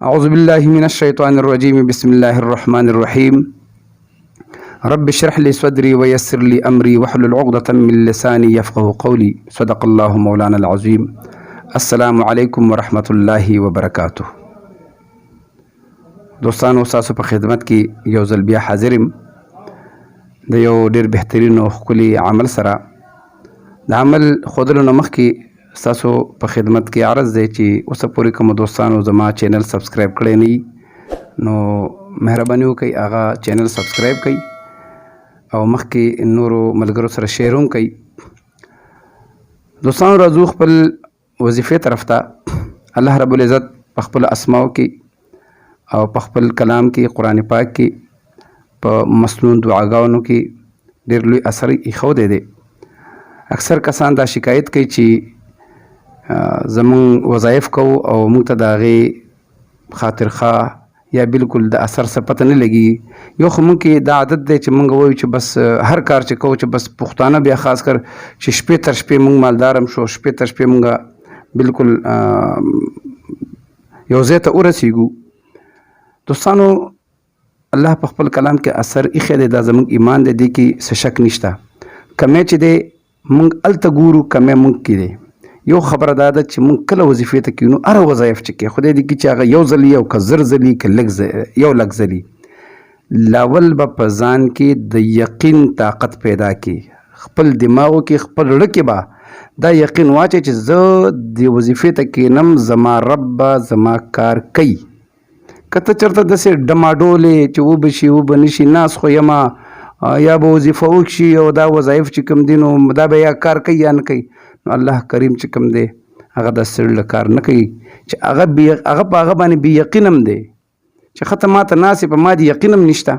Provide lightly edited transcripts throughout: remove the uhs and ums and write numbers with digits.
اعوذ بالله من الشیطان الرجیم، بسم الله الرحمن الرحیم، رب اشرح لي صدري ويسر لي امري واحلل عقدة من لساني يفقه قولي، صدق الله مولانا العظیم. السلام علیکم ورحمت الله وبرکاته. دوستانو، ستاسو په خدمت کې یو ځل بیا حاضر یم د یو ډیر بهترین او ښکلي عمل سره. د عمل ښودلو نه مخکې ستاسو په خدمت کې عرض دی چې اوسه پورې کوم دوستانو زما چینل سبسکرایب کړی نه، نو مهرباني وکړئ، هغه چینل سبسکرایب کړئ او مخکې نورو ملګرو سره شیر هم کړئ. دوستانو، راځو خپل وظیفې طرف ته. الله رب العزت په خپل اسماو کې او په خپل کلام کې، قرآن پاک کې، په مسنون دعاګانو کې ډېر لوی اثر ایښودی دی. اکثر کسان دا شکایت کوي چې زمونږ وظایف کوو او موږ ته د هغې خاطرخواه یا بالکل د اثر څه پته نه لګي. یو خو موږ کې دا عادت دی چې موږ وایو چې بس هر کار چې کوو، چې بس پښتانه بیا خاص کر، چې شپې تر شپې موږ مالدار هم شو، شپې تر شپې موږ بالکل یو ځای ته ورسیږو. دوستانو، الله په خپل کلام کې اثر ایښی دی، دا زموږ ایمان دی، دې کې څه شک نشته. کمی چې دی، موږ هلته ګورو، کمی موږ کې دی. یو خبره دا ده چې موږ کله وظیفې ته کینو، هره وظایف چې کې، خدای دې کړي چې هغه یو ځل او که 1000 ځلي، که لږ یو لک ځلي، لاول به په ځان کې د یقین طاقت پیدا کی. خپل دماغو کې، خپل زړه کې به دا یقین واچي چې زه د وظیفې ته کینم، زما رب به زما کار کوي. که ته چېرته داسې ډماډولې چې وبه شي، وبه نه شي، ناست خو یمه، یا به وظیفه وکشي او دا وظایف چې کوم دي، نو دا به یا کار کوي یا نه کوي، نو الله کریم چې کوم دی، هغه د سړي له کار نه کوي چې هغه بې هغه په هغه باندې بې یقین هم دی چې ښه ته ما ته ناست یې، په ما دې یقین هم نشته.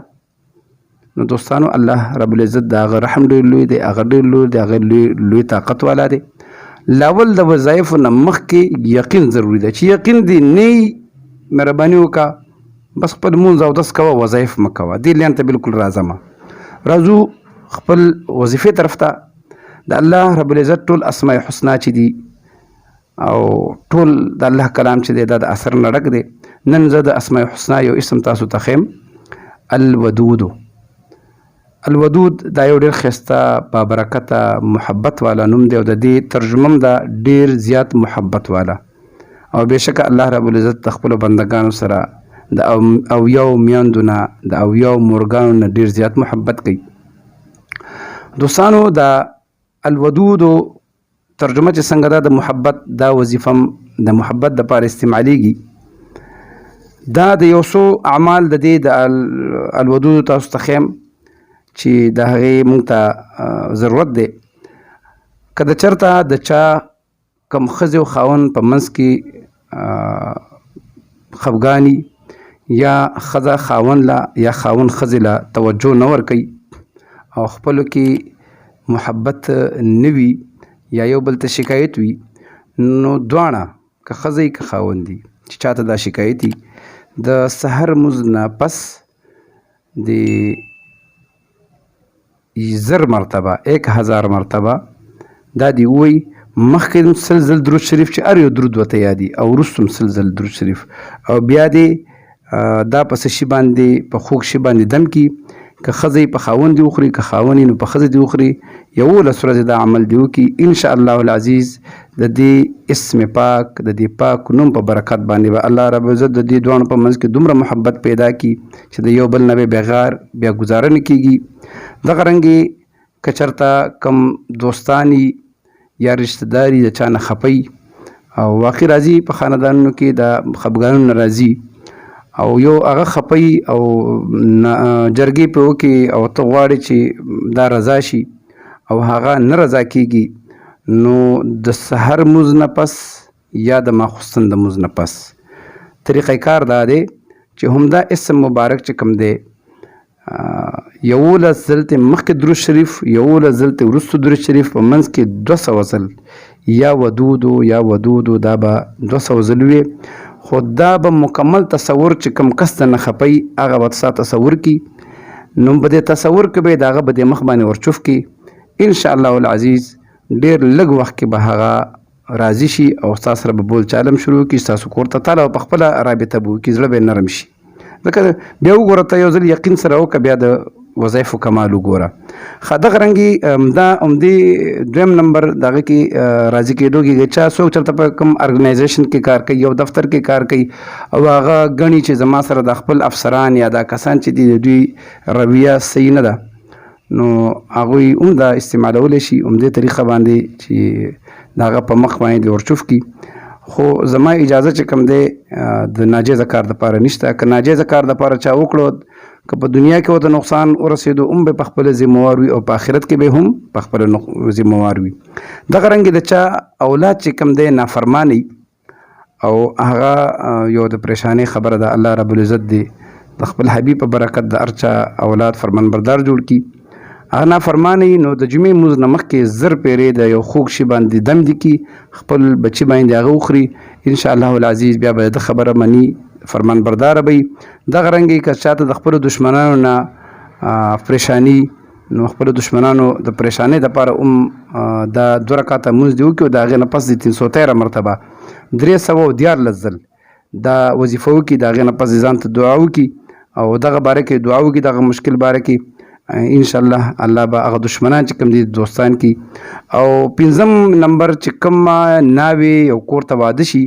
نو دوستانو، الله رب العزت د هغه رحم ډېر لوی دی، هغه ډېر لوی دی، هغه لوی لوی طاقت والا دی. لاول د وظایفو نه مخکې یقین ضروري دی. چې یقین دی نه، مهرباني وکړه، بس خپل مونځ او دس کوه، وظایف مه کوه. دې لین ته بالکل راځم. راځو خپل وظیفې طرف ته. د الله رب العزت ټول اسماء حسنا چې دي او ټول د الله کلام چې دی، دا د اثر نه ډک دی. نن زه د اسماء حسنا یو اسم تاسو ته ښیم، الودود. الودود دا یو ډېر ښایسته، بابرکته، محبت والا نوم دی او د دې ترجمه هم ده ډېر زیات محبت والا. او بېشکه الله رب العزت د خپلو بندګانو سره د اویاو میندو نه، د اویاو مورګانو نه ډېر زیات محبت کوي. دوستانو، د الودود ترجمه چې څنګه ده د محبت، دا وظیفه هم د محبت دپاره استعمالیږي. دا د یو څو اعمال د دې د الودود تاسو ته ښیم چې د هغې مونږ ته ضرورت دی. که د چرته د چا کم ښځې او خاوند په منځ کې خفګاني، یا ښځه خاوند له یا خاوند ښځې له توجه نه ورکوي او خپلو کې محبت نه وي یا یو بل ته شکایت وي، نو دواړه، که ښځه که خاوند دي، چې چاته دا شکایت وي، د سحر مونځ نه پس د 1000 مرتبه، 1000 مرتبه دا دی ووایي. مخکې هم 100 ځل درود شریف، چې هر یو درود ورته یادي، او وروسته هم 100 ځل درود شریف، او بیا دې دا په څه شي باندې، په خوږ شي باندې دم کي. که ښځه یې په خاوند دې وخوري، که خاوند یې نو په ښځه دې وخوري. 11 ورځې دا عمل دې وکړي. ان شاء الله العزیز د دې اسم پاک، د دې پاک نوم په برکت باندې به الله رب عزت د دې دواړو په منځ کې دومره محبت پیدا کړي چې د یو بل نه به بغیر بیا ګزاره نه کیږي. دغه رنګې که چېرته کوم دوستان یا رشته داري د چا نه خفه او واقع راځي، په خاندانونو کې د خفګانونو راځي او یو هغه خفه او جرګې په وکړي او ته غواړې چې دا رضا شي او هغه نه رضا کیږي، نو د سحر مونځ نه پس یا د ماخوستن د مونځ نه پس طریقه کار دا دی چې همدا اسم مبارک چې کوم دی، 11 ځل ته مخکې درود شریف، 11 ځل ته وروسته درود شریف، په منځ کې 200 ځل یا ودودو یا ودودو، دا به 200 ځل وي. خو دا به مکمل تصور چې کوم کس ته نه خپي، هغه به ستا تصور کی، نو په دې تصور کې به د هغه په دې مخ باندې ورچوف کی. ان شاء الله العزیز ډېر لږ وخت کې به هغه راضي شي او ستا سره به بول چال هم شروع کړي، ستاسو کور ته تاله په خپله رابطه به وکړي، زړه به یې نرم شي. ځکه بیا وګوره ته یو ځل یقین سره وکړه، بیا د وظایفو کمال وګوره. ښه دغه رنګي دا همدې دویم نمبر دغه کې راضي کېدو کې چا څوک چېرته په کوم ارګنایزیشن کې کار کوي، یو دفتر کې کار کوي او هغه ګڼي چې زما سره د خپل افسران یا دا کسان چې دي د دوی رویه صحیح نه ده، نو هغوی هم دا استعمالولی شي همدې طریقه باندې چې د هغه په مخ باندې ورچوف کړي. خو زما اجازه چې کوم دی د ناجایزه کار دپاره نشته. که ناجایزه کار دپاره چا وکړو، که په دنیا کې ورته نقصان ورسېدو هم به په خپله ذمهوار وي او په آخرت کې به هم په خپله ذمهوار وي. دغه رنګ د چا اولاد چې کوم دی نافرمانی او هغه یو د پریشانې خبره ده، الله رب العزت دې د خپل حبیب په برکت د هر چا اولاد فرمانبردار جوړ کړي. هغه نافرمانه وي نو د جمعې لمونځ نه مخکې 1000 پیرې د یو خوږ شي باندې دم دي کړي، خپل بچي باندې هغه وخوري، ان شاء الله العزیز بیا به د خبره مني، فرمانبردار به وي. دغه رنګ که چاته د خپلو دښمنانو نه پریشاني، نو خپلو دښمنانو د پریشانۍ دپاره هم دا 2 رکعته لمونځ دې وکړي او د هغې نه پس د 313 مرتبه 313 ځل دا وظیفه وکړي، د هغې نه پس دې ځان ته دعا وکړي او دغه باره کې دعا وکړي، دغه مشکل باره کې ان شاء الله الله به هغه دښمنان چې کوم دي دوستان کړي. او پنځم نمبر چې کوم ناوې یو کور ته واده شي،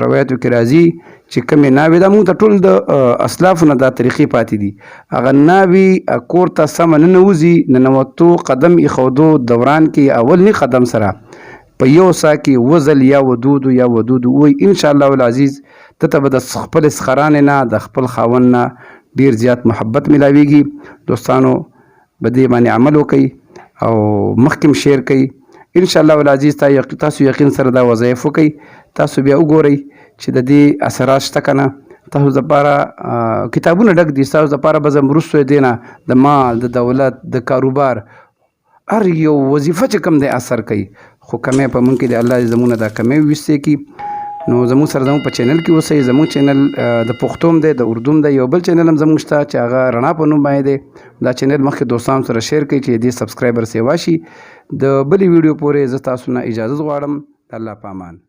روایتو کې راځي چې کومې ناوې دا موږ ته ټول د اسلافو نه دا طریقې پاتې دي، هغه ناوې کور ته سمه ننوځي، ننوتو قدم ایښودو دوران کې اولني قدم سره په یو سا کې وزل یا ودودو یا ودودو ووایي، ان شاء الله العزیز ته ته به د خپلې سخرانې نه د خپل خاوند نه ډیر زیات محبت ملاویږي. دوستانو به دې باندې عمل وکړئ او مخکې هم شیر کړئ. ان شاء الله العزیز تاسو یقین سره دا وظایف وکړئ، تاسو بیا وګورئ چې د دې اثرات شته که نه. تاسو دپاره کتابونه ډک دي، ستاسو دپاره به زه وروسته دې نه د مال د دولت د کاروبار هر یو وظیفه چې کوم دی اثر کوي، خو کمی په مونږ کې دی. الله دې زموږ نه دا کمی وویستې کړي. نو زموږ سره زموږ په چینل کې اوسئ. زموږ چینل د پښتو هم دی، د اردو هم دی، یو بل چینل هم زموږ شته چې هغه رڼا په نوم باندې دی. دا چینل مخکې دوستانو سره شیر کړئ چې دې سبسکرایبر سیوا شي. د بلې ویډیو پورې زه تاسو نه اجازه غواړم. د الله په امان.